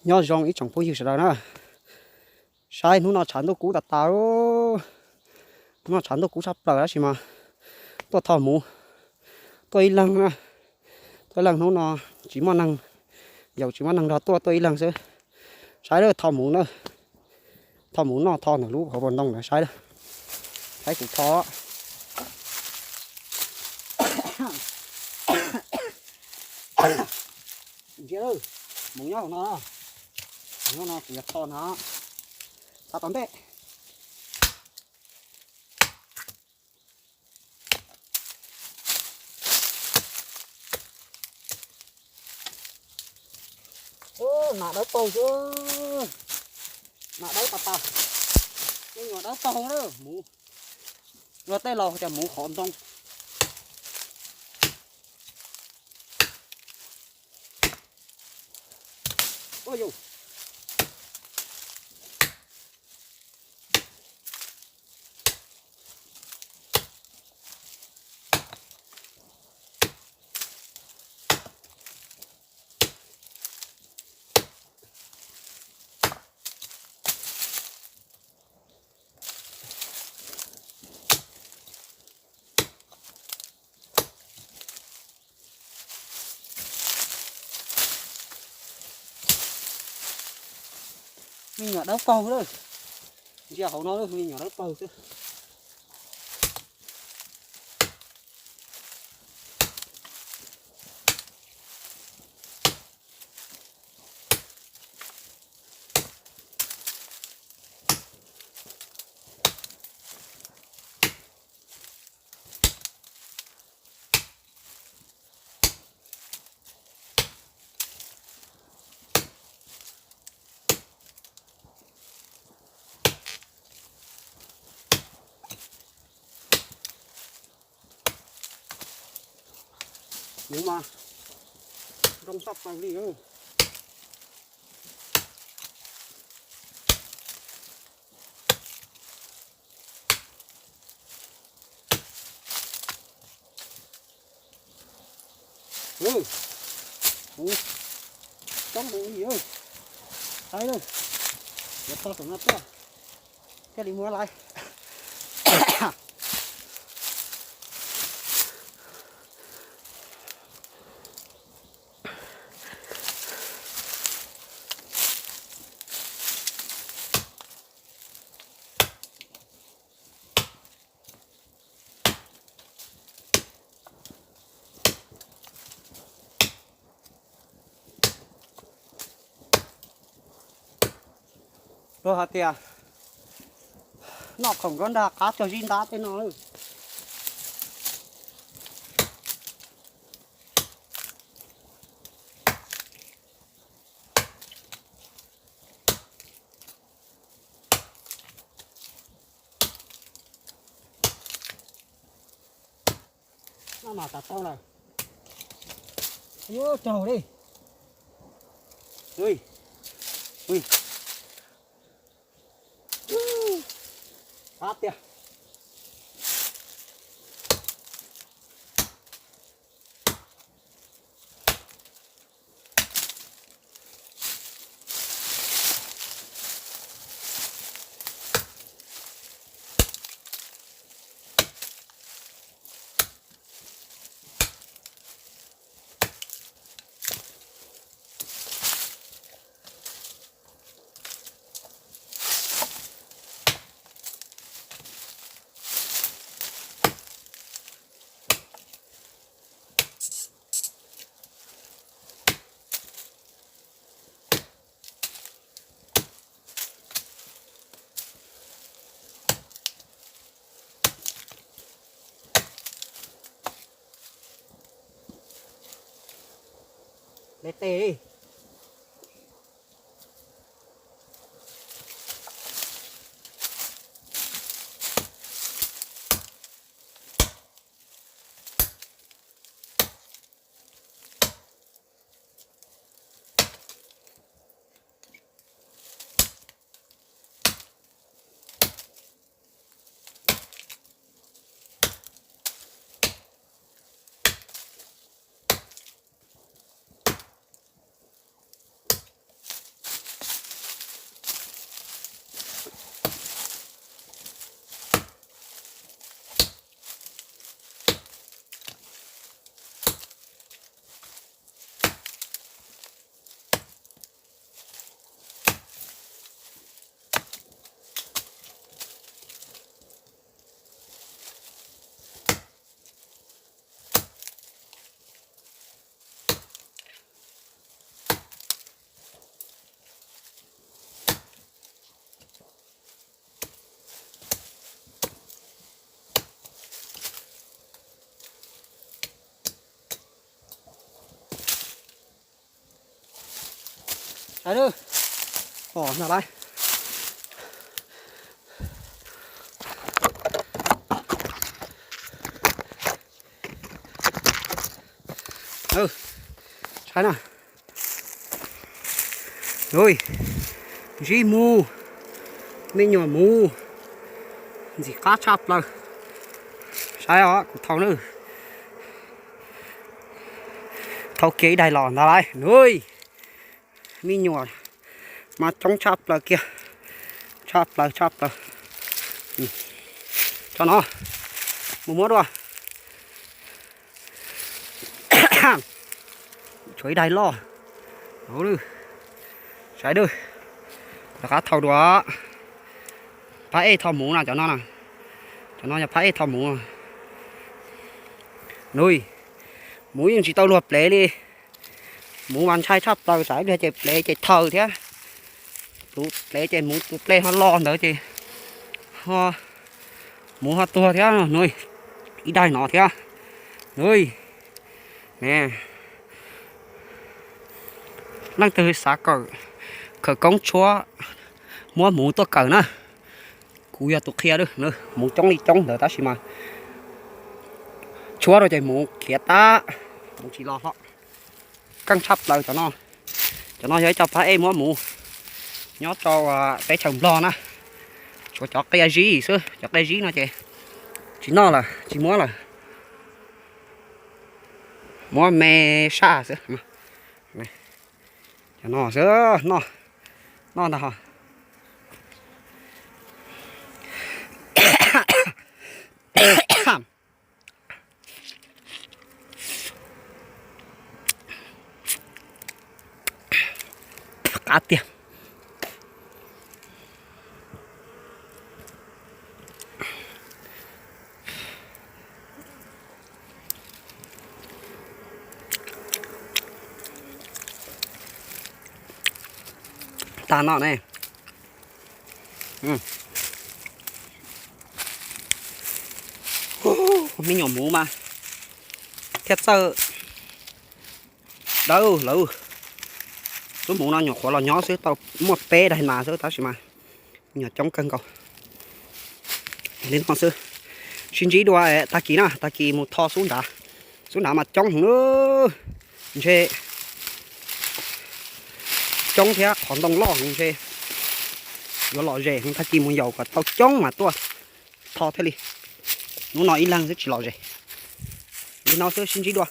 Nyob zoo ib tsoom phooj ywg sawv daws na, saib hnub no tshav ntuj kub tas tas, hnub no tshav ntuj kub tshaj plaws tab sis mas tuaj tho hmuv, tuaj ib leeg na, tuaj ib leeg hnub no tsis muaj neeg, yaus tsis muaj neeg nrog tuaj, tuaj ib leeg xwb. Saib lawm, tho hmuv na, tho hmuv noj tho ntawm lub hauv paus ntoo ntawd saib lawm, saib kuv tho. Ntsia lawm, hmuv nyob hauv no, hmuv nyob no kuv yuav tho no, tho tom ntej. Nam dawb paug xwb, nam dawb tas tas, me nyuam dawb paug na, hmuv, luag tej laus tias hmuv qhov ntoo. Me nyuam dawb paug lawm, ntsia hauv no lawm, me nyuam dawb paug xwb. Hmuv mas zoo tshaj plaws li. Hmuv coob heev li, saib lawm, yuav tho saum no tuaj thiaj li muab lawm. Luag hais tias noj khoom nruab nrag qab tsuag zib ntab tej no lawm. No mas tas tau lawm. Yuav raug li. Qab tiag. Lej tes. Saib lawm, pom ntag lauj. Saib na. Ui, ntsib mus, me nyuam mus, ntxim qab tshaj plaws. Saib os, kuv thau na. Thau kiag ib daim los ntag lauj. Ui, me nyuam mas coob tshaj plaws kiag, tshaj plaws tshaj plaws. Tso no, mus muab dua. Tshuav ib daim loj. Saib dab, rov qab thau dua. Phab ej tho muv na, cov no na, cov no yog phab ej tho muv. Nui, muv yeej tsis tau luag plev li. Muv mas ntshai tshaj plaws, tsam ib pliag ces plev ces thaws thiab. Tus plev ces muv tus ple ho lo ntawd ces ho, muv ho tuag thiab. Nui, ib daim no thiab. Nui, ne, leej twg xav kawm, khawv koob tshuab, muab muv tuaj kawm na. Kuv yog tus qhia, muv coob li coob ntawd tab sis mas tshuab rau ces muv khiav tag, muv tsis los hlo. Keej tshaj plaws cov no. Cov no yog ib co phab ej muab muv nyob rau teb chaws Nplog na. Tshuav cov qia zib xwb, cov qia zib no ces tsis noj lawm, tsis muab lawm. Muab me saj xwb. Cov no xwb, noj, noj ntag ho. Qab tiag. Tag no ne. Me nyuam muv mas thiaj txawj dawb lawm. Lub muv no nyuam qhuav los nyob xwb, tau muaj peb daim mas xwb tab sis mas me nyuam coob kawg nkaus. Li no xwb, sib ntsib dua tag kis na, tag kis mus tho xub nrad. Xub nrad mas coob heev, ntshe coob thiab qhov ntoo loj heev, ntshe yuav lom zem heev, tag kis mus yaum kom tau coob mas tuaj tho thiaj li. Hnub no ib leeg xwb tsis lom zem. Li no xwb, sib ntsib dua.